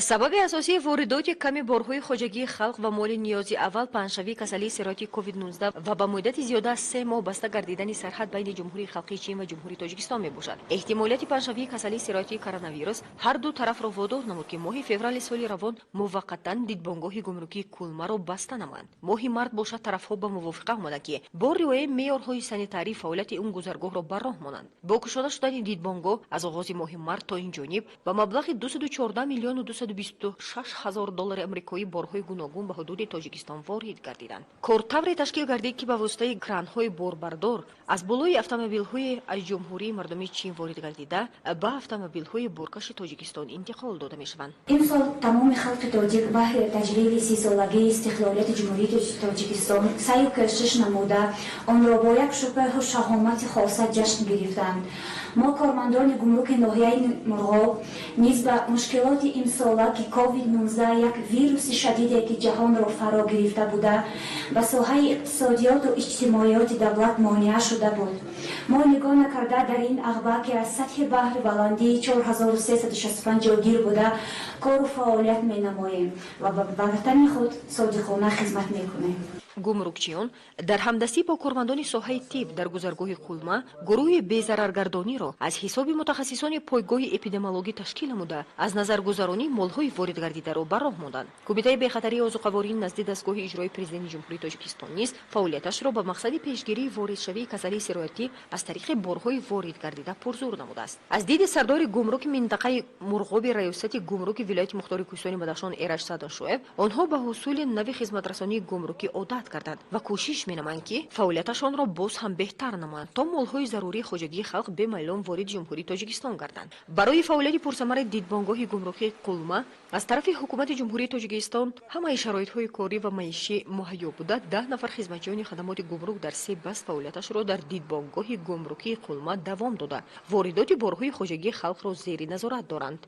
Сабаби асосии воридоти ками борҳои хоҷагии халқ ва моли ниёзи аввал паҳншавии касалии сирояти COVID-19 ва ба муддати зиёда аз 3 моҳ баста гардидани сарҳад байни Ҷумҳурии Халқии Чин ва Ҷумҳурии Тоҷикистон мебошад. Эҳтимолияти паҳншавии касалии сироятии коронавирус ҳар ду тарафро водор намуд, ки моҳи феврали соли равон муваққатан дидбонгоҳи гумрукии Кулмаро баста намоянд. Моҳи март бошад, тарафҳо ба мувофиқа омаданд, ки бо риояи меъёрҳои санитарӣ фаъолияти он гузаргоҳро ба роҳ монанд. Бо кушода шудани дидбонгоҳ аз оғози моҳи март то ин ҷониб ба маблағи 214 миллиону 226 ҳазор доллари амрикоӣ борҳои гуногун ба ҳудуди Тоҷикистон ворид гардиданд. Кор тавре ташкил гардид, ки ба воситаи кранҳои борбардор аз болои автомобилҳои аз Ҷумҳурии Мардумии Чин ворид гардида ба автомобилҳои боркаши Тоҷикистон интиқол дода мешаванд. Имсол тамоми халқи тоҷик баҳри таҷлили 30-солагии истиқлолияти Ҷумҳурии Тоҷикистон саъю кӯшиш намуда, онро бо як шукӯҳу шаҳомати хоса ҷашн гирифтанд. Мо, кормандони гумруки ноҳияи Мурғоб, низ ба мушкилоти имсола, ки COVID-19, як вируси шадиде, ки ҷаҳонро фаро гирифта буда, ба соҳаи иқтисодиёту иҷтимоиёти давлат монеа шуда буд, мо нигоҳ накарда, дар ин ағба, ки аз сатҳи баҳри баландии 4365 ҷойгир буда, кору фаъолият менамоем ва ба ватани худ содиқона хизмат мекунем. Гумрукчиён дар ҳамдастӣ бо кормандони соҳаи тиб дар гузаргоҳи Қулма гурӯҳи безараргардониро аз ҳисоби мутахассисони пойгоҳи эпидемиологӣ ташкил намуда, аз назаргузаронии молҳои воридгардидаро ба роҳ монданд. Кумитаи бехатарии озуқаворӣ назди дастгоҳи иҷрои Президенти Ҷумҳурии Тоҷикистон низ фаъолияташро ба мақсади пешгирии воридшавии касалии сироятӣ аз тариқи борҳои воридгардида пурзур намудааст. Аз диди сардори гумруки минтақаи Мурғоби Раёсати гумруки вилояти мухтори Кӯҳистони Бадахшон Эраҷ Садоншоев, онҳо ба ҳусули нави хизматрасонии гумрукӣ одат карданд ва кӯшиш менамоянд, ки фаъолияташонро боз ҳам беҳтар намоянд, то молҳои зарурии хоҷагии халқ бемайлон вориди Ҷумҳурии Тоҷикистон гарданд. Барои фаъолияти пурсамари дидбонгоҳи гумрукии Қулма аз тарафи Ҳукумати Ҷумҳурии Тоҷикистон ҳамаи шароитҳои корӣ ва маишӣ муҳайё буда, 10 нафар хизматчиёни хадамоти гумрук дар се баст фаъолияташро дар дидбонгоҳи гумрукии Қулма давом дода, воридоти борҳои хоҷагии халқро зери назорат доранд.